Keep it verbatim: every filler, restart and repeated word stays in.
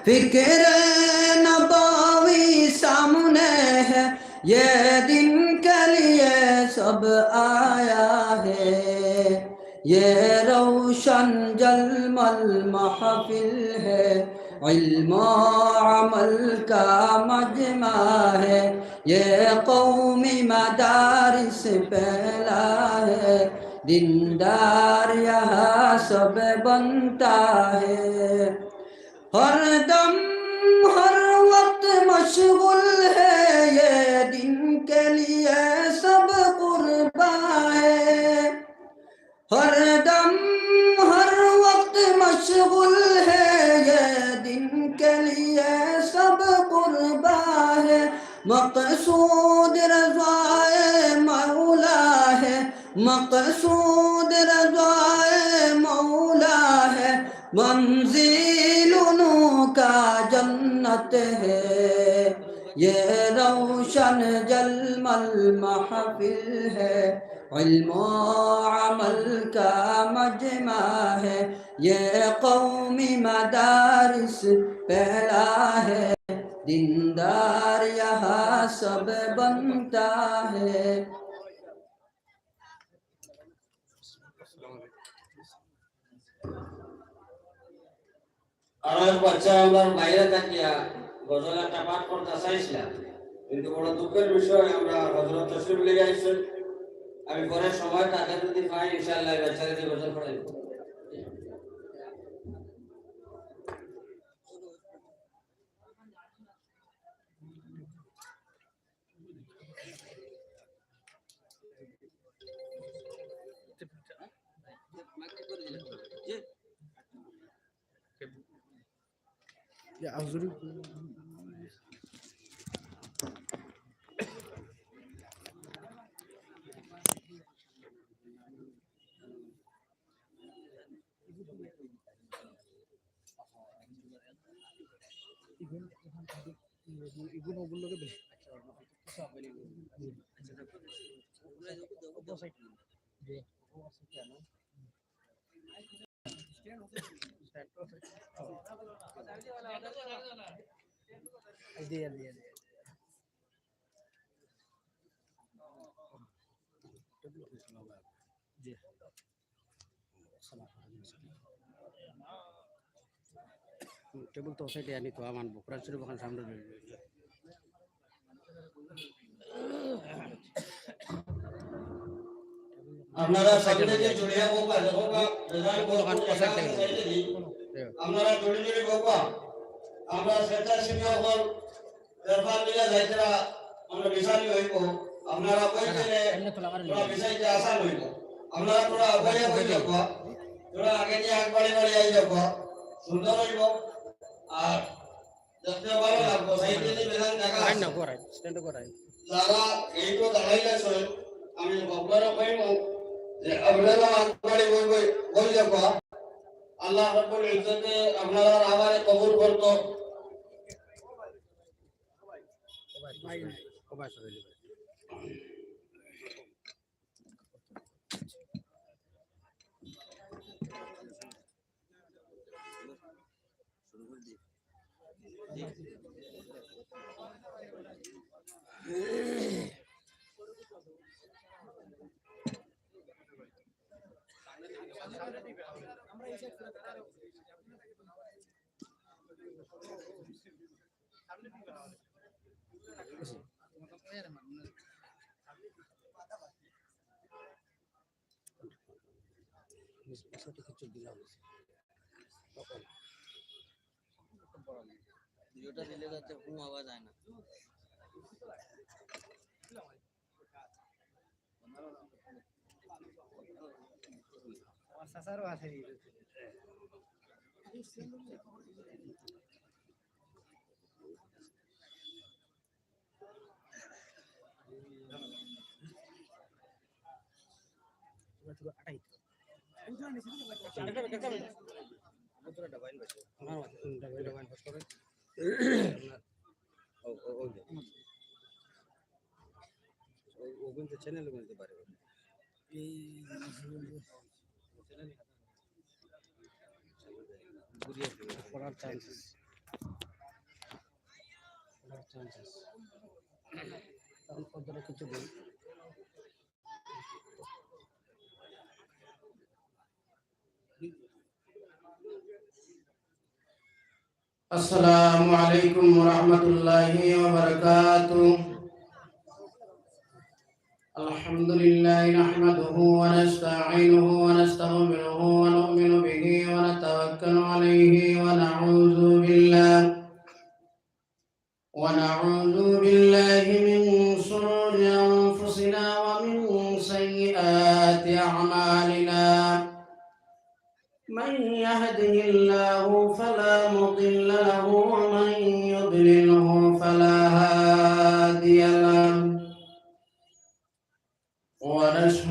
فکر نبوی سامنے ہے، یہ دن کے لیے سب آیا ہے۔ یہ روشن جلمل محفل ہے، علم و عمل کا مجمع ہے، یہ قومی مدارس پھیلا ہے، دیندار یہاں سب بنتا ہے۔ ہر دم ہر وقت مشغول ہے، یہ دن کے لیے سب قرباں ہے۔ ہر دم ہر وقت مشغول ہے، یہ دن کے لیے سب قرباں ہے۔ مقصود رضائے مولا ہے، مقصود رضائے مولا ہے، منزل انہوں کا جنت ہے۔ یہ روشن جلمل محفل ہے، علم و عمل کا مجمع ہے، یہ قومی مدارس پھیلا ہے، دیندار یہاں سب بنتا ہے۔ আর এক বাচ্চা আমরার বাইরে থাকিয়া গজল একটা পাঠ করতে চাইছিলাম, কিন্তু বড় দুঃখের বিষয় আমরা হজরত তশরিফ লইয়া আইছেন। আমি পরে সময় তাকে যদি পাই, ইনশাআল্লাহ, এই বাচ্চাকে দিয়ে গজল পড়াইব। টেবিল তো সাইডে আনি তো আমার কোরআন শরীফ ওখানে সামনে রয়েছে। আপনারা সামনে যে জুড়িয়া বউবা, দেখো বা, আপনারা জুড়ি জুড়ি বউবা। আমরা স্বেচ্ছাসেবী হকল, এরপর মিলে যাইতেরা আমরা বিশালি হইব। আপনারা ওই জেনে তোরা বিশালিতে আসান হইব। আপনারা তোরা আগুয়াইয়া বই যাবা, তোরা আগে দিয়ে এক বাড়ি বাড়ি আই যাবা, সুন্দর হইব। আর দেখতে ভালো লাগবো, সাইডে যে মেলান জায়গা আছে। যারা এই তো দাঁড়াইলে আছেন, আমি আপনারা কইব যে আপনারা আগবাড়ি বই বই বই যাবা। আল্লাহ রাব্বুল ইজ্জতে আপনারা আমারে কবুল করতো। ভিডিওটা দিলে যাতে কোনো আওয়াজ যায় না। আমার চাচারও আছে। ওগুলো তো চ্যানেল বলতে পারে। এই করার চান্স। السلام عليكم ورحمة الله وبركاته. الحمد لله نحمده ونستعينه ونستغفره ونؤمن به ونتوكل عليه ونعوذ بالله ونعوذ بالله من شرور أنفسنا ومن سيئات أعمالنا. من يهده الله فلا مضل له